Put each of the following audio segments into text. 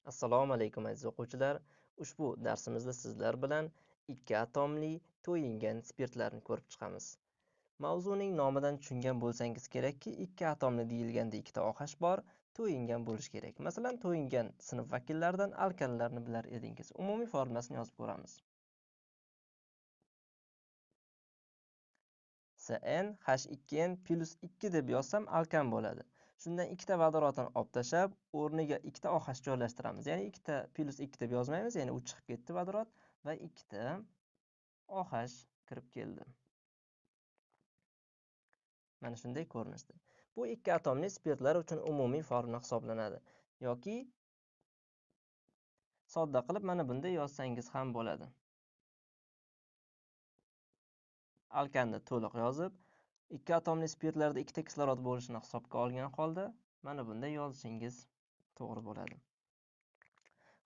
Assalomu alaykum aziz o'quvchilar. Ushbu darsimizda sizlar bilan ikki atomli to'yingan spirtlarni ko'rib chiqamiz. Mavzuning nomidan tushungan bo'lsangiz kerakki, ikki atomli deyilganda ikkita OH bor, to'yingan bo'lishi kerak. Masalan, to'yingan sinf vakillaridan alkanlarni bilar edingiz. Umumiy formulasini yozib ko'ramiz. CnH2n plus 2 deb yozsam alkan bo'ladi. Shundan ikkita vodorodni olib tashlab, o'rniga ikkita OH joylashtiramiz. Ya'ni ikkita plus 2 deb yozmaymiz, ya'ni u chiqib ketdi vodorod va ikkita OH kirib keldi. Mana shunday ko'rinishda. Bu ikki atomli spirtlar uchun umumiy formula hisoblanadi. Yoki sodda qilib mana bunday yozsangiz ham bo'ladi. Alkanni to'liq yozib, ikki atomli spirtlarda ikkita kislorod bo'lishini hisobga olgan holda mana bunday yozishingiz to'g'ri bo'ladi.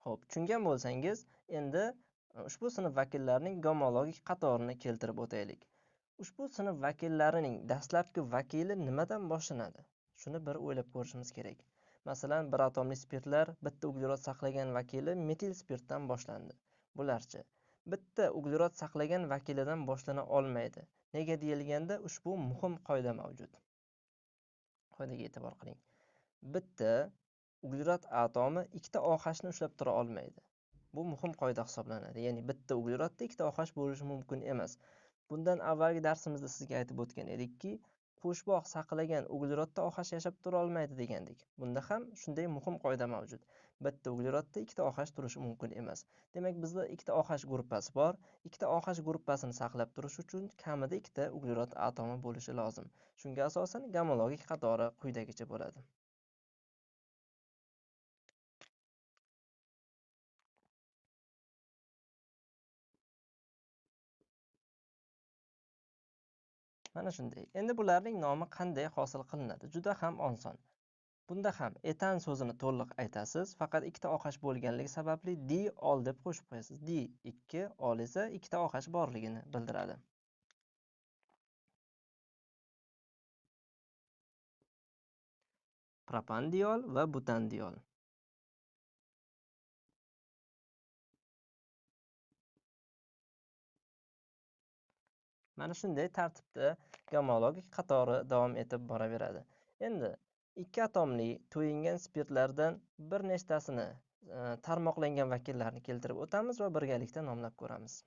Xo'p, tushungan bo'lsangiz, endi ushbu sinf vakillarining gomologik qatorini keltirib o'taylik. Ushbu sinf vakillarining dastlabki vakili nimadan boshlanadi? Shuni bir o'ylab ko'rishimiz kerak. Masalan, bir atomli spirtlar bitta uglerod saqlagan vakili metil spirtdan boshlandi. Bularchi bitta uglerod saqlagan vakilidan boshlana olmaydi. Nega deyilganda ushbu muhim qoida mavjud. Qoidaga e'tibor qiling. Bitta uglerod atomi ikkita OH ni ushlab tura olmaydi. Bu muhim qoida hisoblanadi. Ya'ni bitta uglerodda ikkita OH bo'lishi mumkin emas. Bundan avvalgi darsimizda sizga aytib o'tgan edikki, qo'shbog' saqlagan uglerodda OH yashab tura olmaydi degandik. Bunda ham shunday muhim qoida mavjud. Bitta uglerodda ikkita OH turishi mumkin emas. Demak, bizda ikkita OH gruppasi bor. Ikkita OH gruppasini saqlab turish uchun kamida ikkita uglerod atomi bo'lishi lozim. Shunga asosan gomologik qatori quyidagicha bo'ladi. Mana shunday. Endi bularning nomi qanday hosil qilinadi? Juda ham oson. Bunda ham etan so'zini to'liq aytasiz, faqat ikkita OH bo'lganligi sababli diol deb qo'shib qo'yasiz. Di 2, ol esa ikkita OH borligini bildiradi. Propandiol va butandiol. Mana shunday tartibda gomologik qatori davom etib boraveradi. Endi ikki atomli to'yingan spirtlardan bir nechtasini tarmoqlangan vakillarni keltirib o'tamiz va birgalikda nomlab ko'ramiz.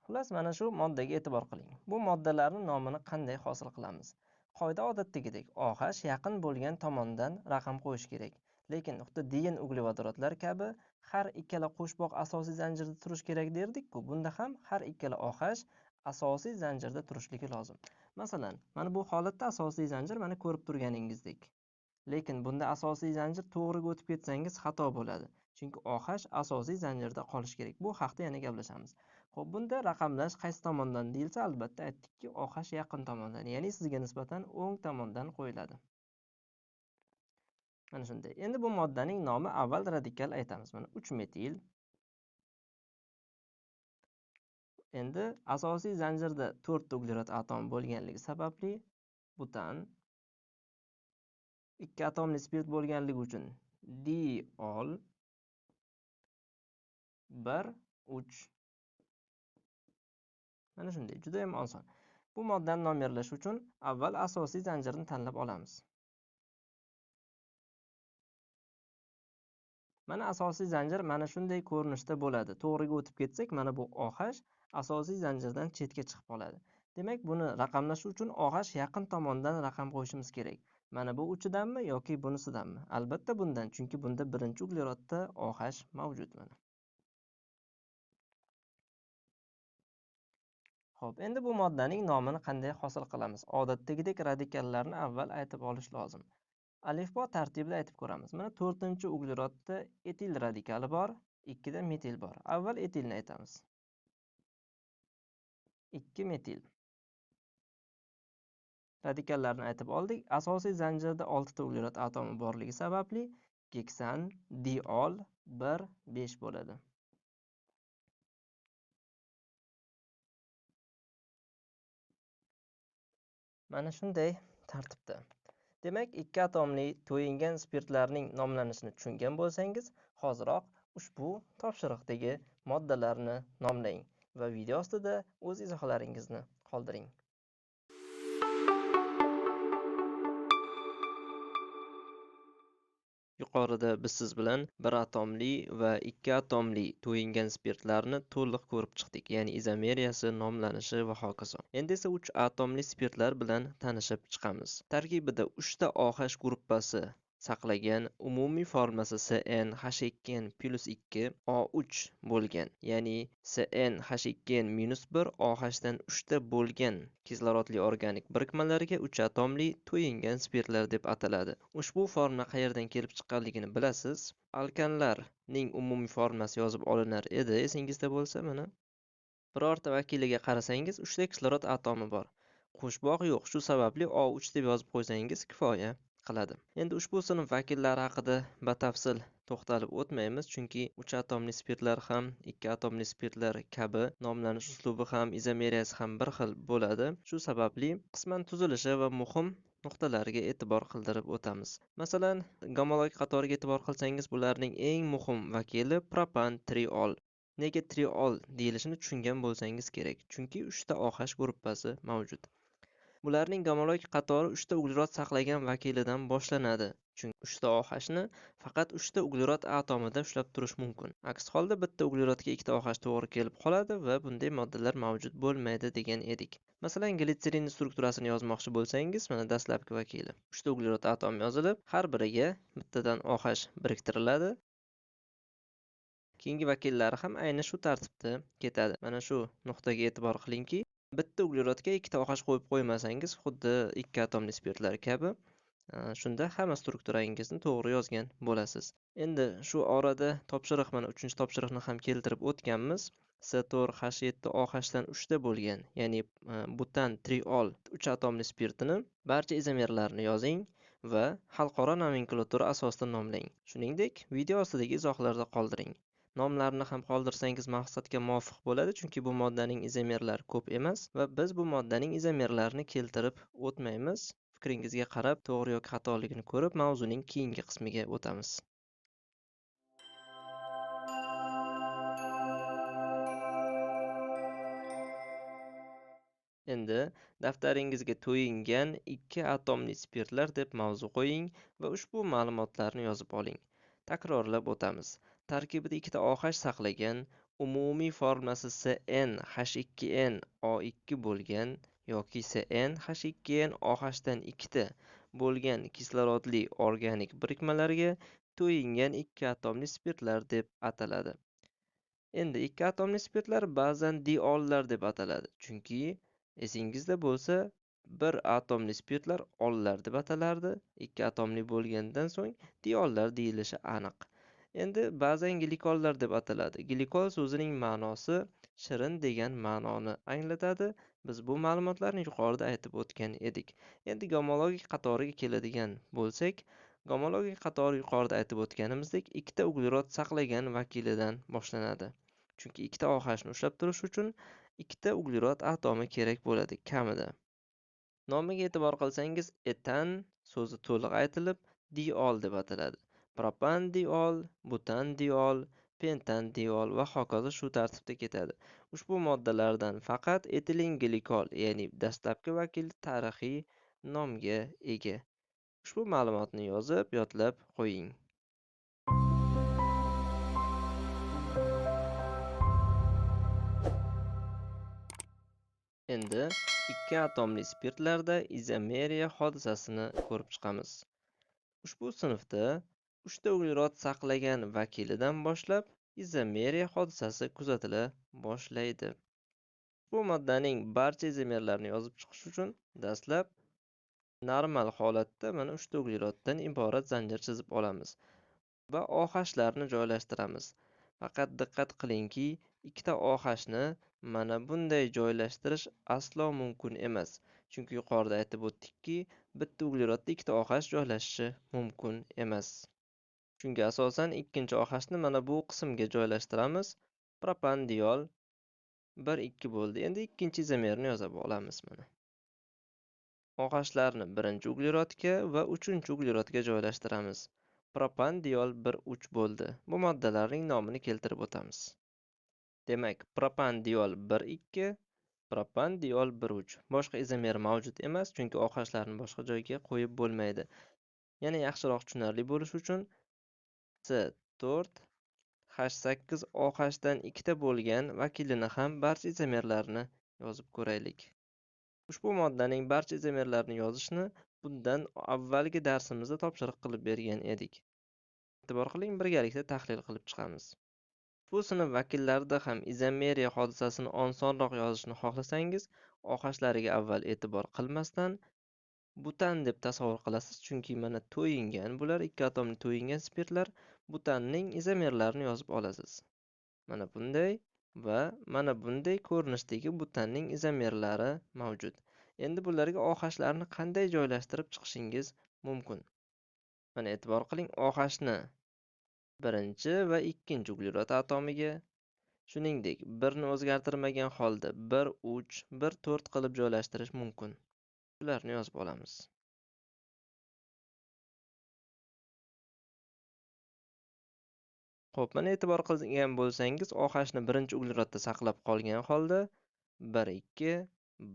Xullas, mana shu moddaga e'tibor qiling. Bu moddalarning nomini qanday hosil qilamiz? Qoida odatdagidek OH yaqin bo'lgan tomondan raqam qo'yish kerak. Lekin xuddi diin uglevodorodlar kabi har ikkala qo'shboq asosiy zanjirda turishi kerak derdik-ku. Bunda ham har ikkala OH asosiy zanjirda turishligi lozim. Masalan, mana bu holatda asosiy zanjir mana ko'rib turganingizdek. Lekin bunda asosiy zanjir to'g'riga o'tib ketsangiz xato bo'ladi. Chunki OH asosiy zanjirda qolishi kerak. Bu haqda yana gaplashamiz. Xo'p, bunda raqamlash qaysi tomondan deyilsa, albatta aytdikki, OH yaqin tomondan, ya'ni sizga nisbatan o'ng tomondan qo'yiladi. Mana shunday. Endi bu moddaning nomi avval radikal aytamiz. Mana 3 metil. Endi asosiy zanjirda 4 ta uglerod atomi bo'lganligi sababli butan, 2 atomli spirt bo'lganligi uchun diol 1 3. Mana shunday, juda ham oson. Bu moddani nomerlash uchun avval asosiy zanjirni tanlab olamiz. Mana asosiy zanjir mana shunday ko'rinishda bo'ladi. To'g'riga o'tib ketsak, mana bu OH asosiy zanjirdan chetga chiqib qoladi. Demak, buni raqamlash uchun OH yaqin tomondan raqam qo'yishimiz kerak. Mana bu uchidanmi yoki bunisidanmi? Albatta bundan, chunki bunda birinchi uglerodda OH mavjud mana. Xo'p, endi bu moddaning nomini qanday hosil qilamiz? Odatdagidek radikallarni avval aytib olish lozim. Alifbo tartibida aytib ko'ramiz. Mana 4-uglerodda etil radikali bor, 2 da metil bor. Avval etilni aytamiz. 2 metil. Radikallarni aytib oldik. Asosiy zanjirda 6 ta uglerod atomi borligi sababli heksan diol 1 5 bo'ladi. Mana shunday tartibda. Demak, ikki atomli to'yingan spirtlarning nomlanishini tushungan bo'lsangiz, hoziroq ushbu topshiriqdagi moddalarni nomlang va video ostida o'z izohlaringizni qoldiring. Yuqorida biz siz bilan bir atomli va ikki atomli to'yingan spirtlarni to'liq ko'rib chiqdik, ya'ni izomeriyasi, nomlanishi va hokazo. Endi esa 3 atomli spirtlar bilan tanishib chiqamiz. Tarkibida 3 ta OH gruppasi saqlagan, umumiy formulasi CnH2n plus 2 O3 bo'lgan, ya'ni CnH2n minus 1 OH dan 3 ta bo'lgan kislorodli organik birikmalarga 3 atomli to'yingan spirtlar deb ataladi. Ushbu formula qayerdan kelib chiqqanligini bilasiz. Alkanlarning umumiy formulasi yozib olinar edi, esingizda bo'lsa, mana. Birorta vakiliga qarasangiz 3 ta kislorod atomi bor. Qo'shbog' yo'q, shu sababli O3 deb yozib qo'ysangiz kifoya qiladi. Endi ushbu sinf vakillari haqida batafsil to'xtalib o'tmaymiz, chunki 3 atomli spirtlar ham 2 atomli spirtlar kabi nomlanish uslubi ham izomeriyasi ham bir xil bo'ladi. Shu sababli qisman tuzilishi va muhim nuqtalariga e'tibor qildirib o'tamiz. Masalan, gomologik qatoriga e'tibor qilsangiz, bularning eng muhim vakili propan triol. Nega triol deyilishini tushungan bo'lsangiz kerak, chunki 3 ta OH gruppasi mavjud. Bularning gomologik qatori 3 ta uglerod saqlagan vakilidan boshlanadi. Chunki 3 ta OH ni faqat 3 ta uglerod atomida ushlab turish mumkin. Aks holda bitta uglerodga 2 ta OH to'g'ri kelib qoladi va bunday moddalar mavjud bo'lmaydi degan edik. Masalan, glitserin strukturasini yozmoqchi bo'lsangiz, mana dastlabki vakili. 3 ta uglerod atomi yozilib, har biriga bittadan OH biriktiriladi. Keyingi vakillari ham ayni shu tartibda ketadi. Mana shu nuqtaga e'tibor qilingki, bitta uglerodga 2 ta OH qo'yib qo'ymasangiz, xuddi 2 atomli spirtlar kabi, shunda hamma strukturangizni to'g'ri yozgan bo'lasiz. Endi shu orada topshiriq, mana 3-topshiriqni ham keltirib o'tganmiz. C4H7OH dan 3 ta bo'lgan, ya'ni butan triol 3 atomli spirtini barcha izomerlarini yozing va xalqaro nomenklatura asosida nomlang. Shuningdek, video ostidagi izohlarda qoldiring. Nomlarni ham qoldirsangiz maqsadga muvofiq bo'ladi, chunki bu moddaning izomerlari ko'p emas va biz bu moddaning izomerlarini keltirib o'tmaymiz. Fikringizga qarab to'g'ri yoki xatoligini ko'rib, mavzuning keyingi qismiga o'tamiz. Endi daftaringizga to'yingan 2 atomli spirtlar deb mavzu qo'ying va ushbu ma'lumotlarni yozib oling. Takrorlab o'tamiz. Tarkibida 2 ta OH saqlagan, umumiy formulasi CnH2nO2 bo'lgan yoki CnH2nOH dan 2 ta bo'lgan kislorodli organik birikmalarga to'yingan 2 atomli spirtlar deb ataladi. Endi 2 atomli spirtlar ba'zan diollar deb ataladi, chunki esingizda bo'lsa, 1 atomli spirtlar ollar deb atalardi, 2 atomli bo'lgandan so'ng diollar deyilishi aniq. Endi ba'zan glikollar deb ataladi. Glikol so'zining ma'nosi shirin degan ma'noni anglatadi. Biz bu ma'lumotlarni yuqorida aytib o'tgan edik. Endi gomologik qatoriga keladigan bo'lsak, gomologik qatori yuqorida aytib o'tganimizdek 2 ta uglerod saqlagan vakilidan boshlanadi. Chunki 2 ta OH ni ushlab turish uchun 2 ta uglerod atomi kerak bo'ladi kamida. Nomiga e'tibor qilsangiz, etan so'zi to'liq aytilib diol deb ataladi. Propandiol, butandiol, pentandiol va hokazo shu tartibda ketadi. Ushbu moddalardan faqat etilenglikol, ya'ni dastlabki vakil tarixiy nomga ega. Ushbu ma'lumotni yozib, yodlab qo'ying. Endi 2 atomli spirtlarda izomeriya hodisasini ko'rib chiqamiz. Ushbu sinfda 3 ta uglerod saqlagan vakilidan boshlab izomeriya hodisasi kuzatila boshlaydi. Bu moddaning barcha izomerlarini yozib chiqish uchun dastlab normal holatda mana 3 ta ugleroddan iborat zanjir chizib olamiz va OH-larni joylashtiramiz. Faqat diqqat qilingki, 2 ta OH-ni mana bunday joylashtirish aslo mumkin emas. Chunki yuqorida aytib o'tdikki, bitta uglerodda 2 ta OH joylashishi mumkin emas. Shunga asosan ikkinchi OH-ni mana bu qismga joylashtiramiz. Propandiol 1 2 bo'ldi. Endi ikkinchi izomerni yozib olamiz mana. OHlarni birinchi uglerodga va uchinchi uglerodga joylashtiramiz. Propandiol 1,3 bo'ldi. Bu moddalarning nomini keltirib o'tamiz. Demak, propandiol 1,2, propandiol 1,3. Boshqa izomer mavjud emas, chunki OHlarni boshqa joyga qo'yib bo'lmaydi. Yana yaxshiroq tushunarli bo'lishi uchun C4 H8 OH dan ikkita bo'lgan vakilini ham barcha izomerlarini yozib ko'raylik. Ushbu moddaning barcha izomerlarini yozishni bundan avvalgi darsimizda topshiriq qilib bergan edik. E'tibor qiling, birgalikda tahlil qilib chiqamiz. Bu sinf vakillarida ham izomeriya hodisasini osonroq yozishni xohlasangiz, OHlariga avval e'tibor qilmasdan butan deb tasavvur qilasiz, chunki mana to'yingan, bular ikki atomli to'yingan spirtlar, butanning izomerlarini yozib olasiz. Mana bunday va mana bunday ko'rinishdagi butanning izomerlari mavjud. Endi bularga OHlarni qanday joylashtirib chiqishingiz mumkin? Mana e'tibor qiling, OHni birinchi va ikkinchi uglerod atomiga, shuningdek, birni o'zgartirmagan holda 1, 3, 1, 4 qilib joylashtirish mumkin. Shularni yozib olamiz. Xo'p, mana e'tibor qilgan bo'lsangiz, OHni birinchi uglerodda saqlab qolgan holda 1, 2,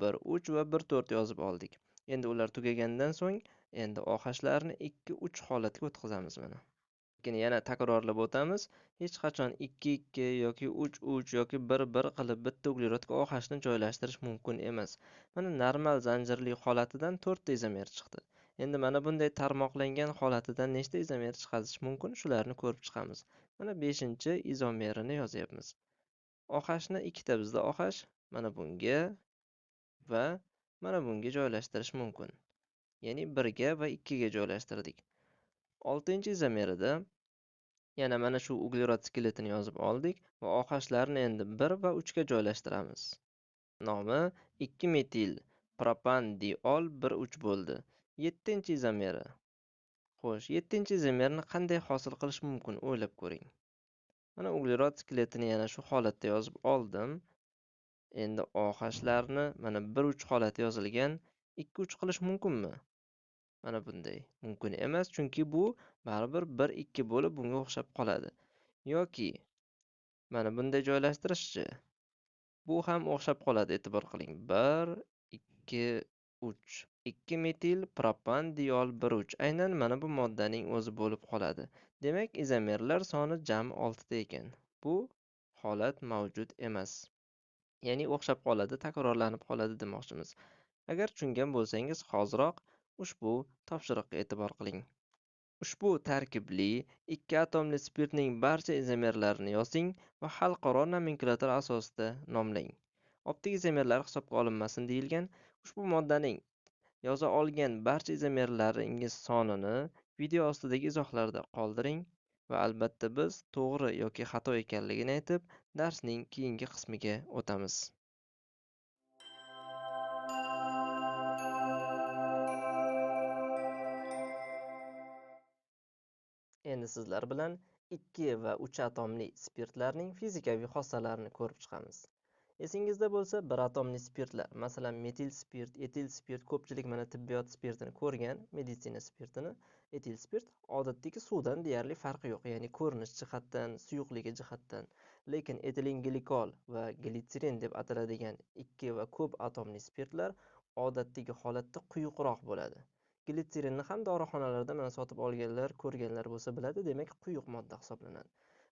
1, 3 va 1, 4 yozib oldik. Endi ular tugagandan so'ng endi OHlarni 2, 3 holatga o'tkazamiz mana. Lekin yana takrorlab o'tamiz, hech qachon 2, 2 yoki 3, 3 yoki 1, 1 qilib bitta uglerodga OHni joylashtirish mumkin emas. Mana normal zanjirli holatidan 4 ta izomer chiqdi. Endi mana bunday tarmoqlangan holatidan nechta izomer chiqarish mumkin, shularni ko'rib chiqamiz. Mana 5-izomerini yozyapmiz. OHni ikkita bizda OH mana bunga va mana bunga joylashtirish mumkin. Ya'ni 1 ga va 2 ga joylashtirdik. 6-izomerida yana mana shu uglerod skeletini yozib oldik va OHlarni endi 1 va 3 ga joylashtiramiz. Nomi 2-metil propandiol 1,3 bo'ldi. 7-izomeri. Xo'sh, 7-izomerni qanday hosil qilish mumkin, o'ylab ko'ring. Mana uglerod skeletini yana shu holatda yozib oldim. Endi OHlarni mana 1,3 holati yozilgan, 2,3 qilish mumkinmi? Mana bunday mumkin emas, chunki bu baribir 1,2 bo'lib bunga o'xshab qoladi. Yoki mana bunday joylashtirishchi, bu ham o'xshab qoladi, e'tibor qiling. 1, 2, 3. 2-metil propandiol 1,3 aynan mana bu moddaning o'zi bo'lib qoladi. Demak, izomerlar soni jami 6 ta ekan. Bu holat mavjud emas. Ya'ni o'xshab qoladi, takrorlanib qoladi demoqchimiz. Agar tushungan bo'lsangiz, hoziroq ushbu topshiriqqa e'tibor qiling. Ushbu tarkibli ikki atomli spirtning barcha izomerlarini yozing va xalqaro nomenklatura asosida nomlang. Optik izomerlar hisobga olinmasin deyilgan. Ushbu moddaning yoza olgan barcha izomerlaringiz sonini video ostidagi izohlarda qoldiring va albatta biz to'g'ri yoki xato ekanligini aytib, darsning keyingi qismiga o'tamiz. Endi sizlar bilan 2 va 3 atomli spirtlarning fizikaviy xossalarini ko'rib chiqamiz. Esingizda bo'lsa, bir atomli spirtlar, masalan, metil spirt, etil spirt, ko'pchilik mana tibbiyot spirtini ko'rgan, meditsina spirtini, etil spirt odatdagi suvdan deyarli farqi yo'q, ya'ni ko'rinish jihatdan, suyuqligi jihatdan. Lekin etilen glikol va glitserin deb ataladigan 2 va ko'p atomli spirtlar odatdagi holatda quyuqroq bo'ladi. Glitserinni ham dorixonalarda mana sotib olganlar, ko'rganlar bo'lsa biladi, demak quyuq modda hisoblanadi.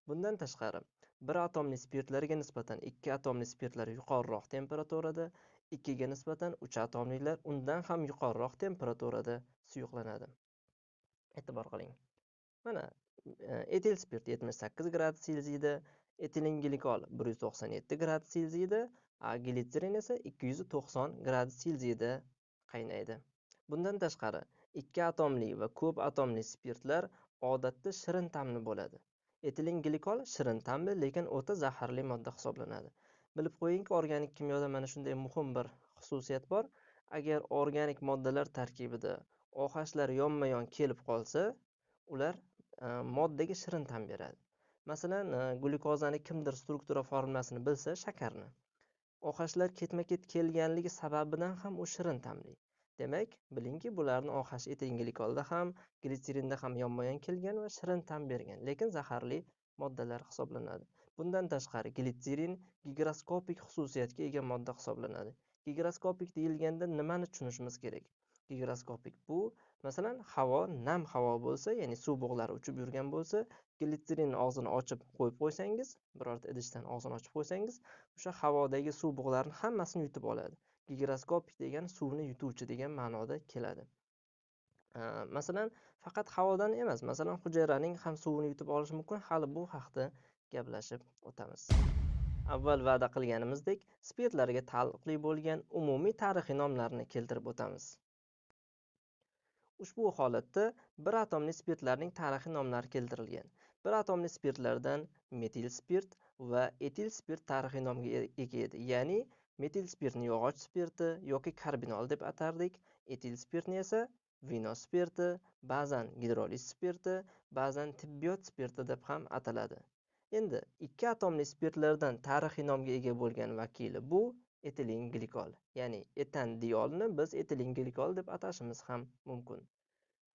Bundan tashqari, bir atomli spirtlarga nisbatan 2 atomli spirtlar yuqoriroq temperaturada, 2 ga nisbatan 3 atomlilar undan ham yuqoriroq temperaturada suyuqlanadi. E'tibor qiling. Mana etil spirt 78 gradus Selziyda, etilen glikol 197 gradus Selziyda, glitserin esa 290 gradus Selziyda qaynaydi. Bundan tashqari, 2 atomli va ko'p atomli spirtlar odatda shirin ta'mli bo'ladi. Etilen glikol shirin ta'mli, lekin o'ta zaharli modda hisoblanadi. Bilib qo'yingki, organik kimyoda mana shunday muhim bir xususiyat bor. Agar organik moddalar tarkibida OHlar yonma-yon kelib qolsa, ular moddaga shirin ta'm beradi. Masalan, glyukozani kimdir struktura formulasini bilsa, shakarni. OHlar ketma-ket kelganligi sababidan ham u shirin ta'mli. Demak, bilingki, bularni OH etilenglikolda ham, glitserinda ham yonma-yon kelgan va shirin ta'm bergan, lekin zaharli moddalar hisoblanadi. Bundan tashqari glitserin gigroskopik xususiyatga ega modda hisoblanadi. Gigroskopik deyilganda nimani tushunishimiz kerak? Gigroskopik bu, masalan, havo nam havo bo'lsa, ya'ni suv bug'lari uchib yurgan bo'lsa, glitserinni og'zini ochib qo'yib qo'ysangiz, birorta idishdan og'zini ochib qo'ysangiz, o'sha havodagi suv bug'larini hammasini yutib oladi. Gigroskopik degani suvni yutuvchi degan ma'noda keladi. Masalan, faqat havodan emas, masalan, hujayraning ham suvini yutib olishi mumkin. Hali bu haqda gaplashib o'tamiz. Avval va'da qilganimizdek, spirtlarga taalluqli bo'lgan umumiy tarixiy nomlarni keltirib o'tamiz. Ushbu holatda bir atomli spirtlarning tarixiy nomlari keltirilgan. Bir atomli spirtlardan metil spirt va etil spirt tarixiy nomga ega edi. Ya'ni metil spirtni yog'och spirti yoki karbinol deb atardik, etil spirtni esa vino spirti, ba'zan gidroliz spirti, ba'zan tibbiyot spirti deb ham ataladi. Endi ikki atomli spirtlardan tarixiy nomga ega bo'lgan vakili bu etilenglikol, ya'ni etandiolni biz etilenglikol deb atashimiz ham mumkin.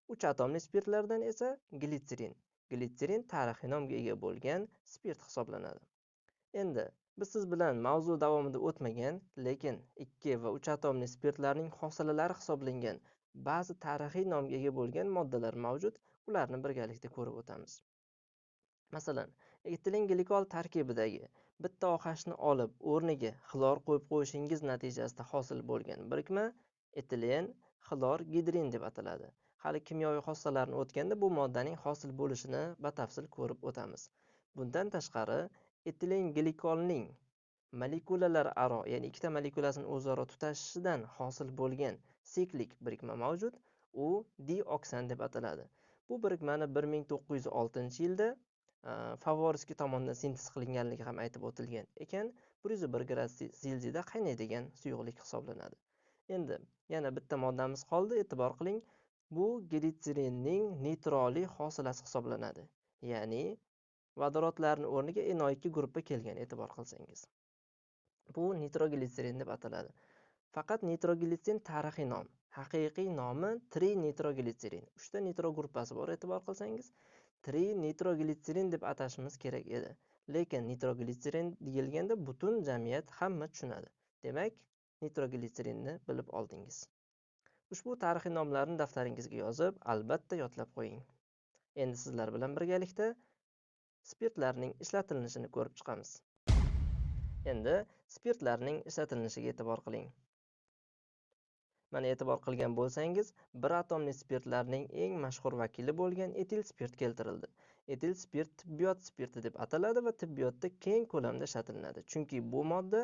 Uch atomli spirtlardan esa glitserin. Glitserin tarixiy nomga ega bo'lgan spirt hisoblanadi. Endi biz siz bilan mavzu davomida o'tmagan, lekin 2 va 3 atomli spirtlarning hosilalari hisoblangan ba'zi tarixiy nomga ega bo'lgan moddalar mavjud, ularni birgalikda ko'rib o'tamiz. Masalan, etilenglikol tarkibidagi bitta OHni olib, o'rniga xlor qo'yib qo'yishingiz natijasida hosil bo'lgan birikma etilen xlor gidrin deb ataladi. Hali kimyoviy xossalarni o'tganda bu moddaning hosil bo'lishini batafsil ko'rib o'tamiz. Bundan tashqari etilenglikolning molekulalararo, ya'ni ikkita molekulasini o'zaro tutashishidan hosil bo'lgan siklik birikma mavjud, u dioksan deb ataladi. Bu birikmani 1906-yilda Favorskiy tomonidan sintez qilinganligi ham aytib o'tilgan ekan. 101 gradus Selziyda qaynaydigan suyuqlik hisoblanadi. Endi yana bitta moddamiz qoldi, e'tibor qiling. Bu glitserinning nitroli hosilasi hisoblanadi. Ya'ni vodorodlarning o'rniga NO2 guruhi kelgan, e'tibor qilsangiz. Bu nitroglitserin deb ataladi. Faqat nitroglitserin tarixiy nom. Haqiqiy nomi trinitroglitserin. 3 ta nitro guruhi bor, e'tibor qilsangiz. Trinitroglitserin deb atashimiz kerak edi. Lekin nitroglitserin deyilganda butun jamiyat hamma tushunadi. Demak, nitroglitserinni bilib oldingiz. Ushbu tarixiy nomlarni daftaringizga yozib, albatta yodlab qo'ying. Endi sizlar bilan birgalikda spirtlarning ishlatilishini ko'rib chiqamiz. Endi spirtlarning ishlatilishiga e'tibor qiling. Mana e'tibor qilgan bo'lsangiz, bir atomli spirtlarning eng mashhur vakili bo'lgan etil spirt keltirildi. Etil spirt tibbiyot spirti deb ataladi va tibbiyotda keng ko'lamda ishlatiladi. Chunki bu modda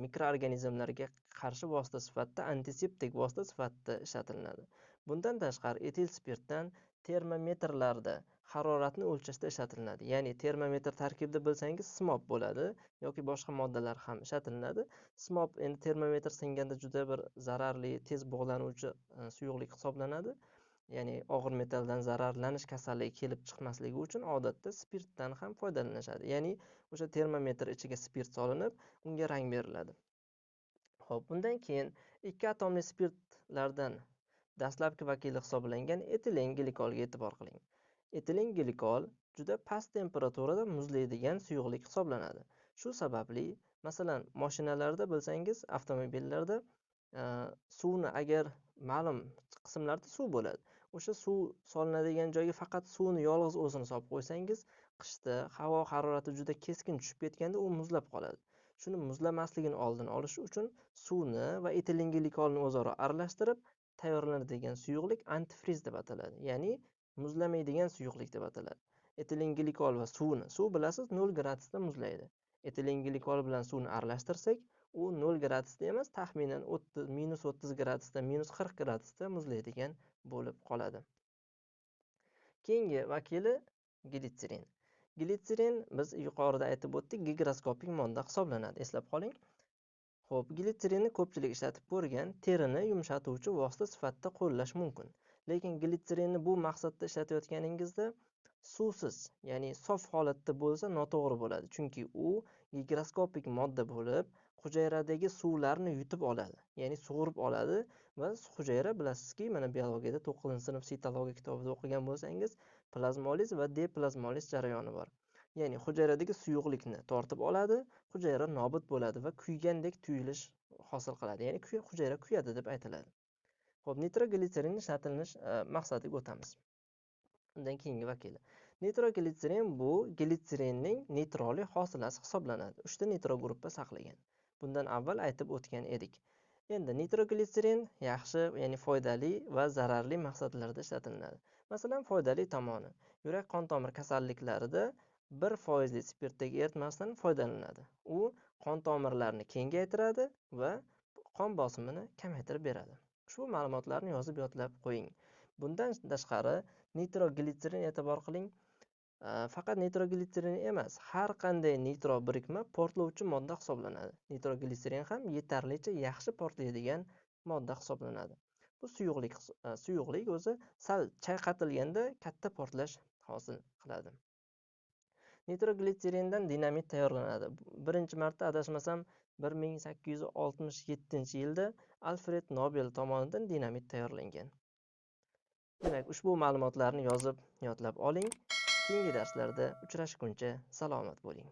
mikroorganizmlarga qarshi vosita sifatida, antiseptik vosita sifatida ishlatiladi. Bundan tashqari etil spirtdan termometrlarda haroratni o'lchashda ishlatiladi. Ya'ni termometr tarkibida bilsangiz simob bo'ladi yoki boshqa moddalar ham ishlatiladi. Simob endi termometr singanda juda bir zararli, tez bug'lanuvchi suyuqlik hisoblanadi. Ya'ni og'ir metalldan zararlanish kasalligi kelib chiqmasligi uchun odatda spirtdan ham foydalanishadi. Ya'ni o'sha termometr ichiga spirt solinib, unga rang beriladi. Xo'p, bundan keyin ikki atomli spirtlardan dastlabki vakili hisoblangan etilenglikolga e'tibor qiling. Etilenglikol juda past temperaturada muzlaydigan suyuqlik hisoblanadi. Shu sababli, masalan, mashinalarda bilsangiz, avtomobillarda suvni agar ma'lum qismlarda suv bo'ladi. O'sha suv solinadigan joyga faqat suvni yolg'iz o'zini solib qo'ysangiz, qishda havo harorati juda keskin tushib ketganda u muzlab qoladi. Shuni muzlamasligini oldini olish uchun suvni va etilenglikolni o'zaro aralashtirib tayyorlanadigan suyuqlik antifriz deb ataladi. Ya'ni muzlamaydigan suyuqlik deb ataladi. Etilenglikol va suvni, suv bilasiz 0 gradusda muzlaydi. Etilenglikol bilan suvni aralashtirsak, u 0 gradusda emas, taxminan -30 gradusda, -40 gradusda muzlaydigan bo'lib qoladi. Keyingi vakili glitserin. Glitserin biz yuqorida aytib o'tdik, gigroskopik modda hisoblanadi. Eslab qoling. Xo'p, glitserinni ko'pchilik ishlatib ko'rgan, terini yumshatuvchi vosita sifatida qo'llash mumkin. Lekin glitserinni bu maqsadda ishlatayotganingizda suvsiz, ya'ni sof holatda bo'lsa noto'g'ri bo'ladi. Chunki u gigroskopik modda bo'lib, Hujayradagi suvlarni yutib oladi, ya'ni sug'urib oladi va hujayra, bilasizki, mana biologiyada 9-sinf sitologiya kitobida o'qigan bo'lsangiz, plazmoliz va deplazmoliz jarayoni bor. Ya'ni hujayradagi suyuqlikni tortib oladi, hujayra nobud bo'ladi va kuygandek tuyulish hosil qiladi. Ya'ni hujayra kuyadi deb aytiladi. Xo'p, nitroglitserinni ishlatilinish maqsadiga o'tamiz. Undan keyingi vakili. Nitroglitserin bu glitserinning nitroli hosilasi hisoblanadi. 3 ta nitro gruppa saqlagan. Bundan avval aytib o'tgan edik. Endi nitroglitserin yaxshi, ya'ni foydali va zararli maqsadlarda ishlatiladi. Masalan, foydali tomoni: yurak qon tomir kasalliklarida 1% spirtdagi eritmasidan foydalaniladi. U qon tomirlarini kengaytiradi va qon bosimini kamaytirib beradi. Ushbu ma'lumotlarni yozib yodlab qo'ying. Bundan tashqari nitroglitserin, e'tibor qiling, faqat nitroglitserin emas, har qanday nitro birikma portlovchi modda hisoblanadi. Nitroglitserin ham yetarlicha yaxshi portlaydigan modda hisoblanadi. Bu suyuqlik o'zi sal chayqatilganda katta portlash hosil qiladi. Nitroglitserindan dinamit tayyorlanadi. Birinchi marta adashmasam 1867-yilda Alfred Nobel tomonidan dinamit tayyorlangan. Demak, ushbu ma'lumotlarni yozib yodlab oling. Keyingi darslarda uchrashguncha salomat bo'ling.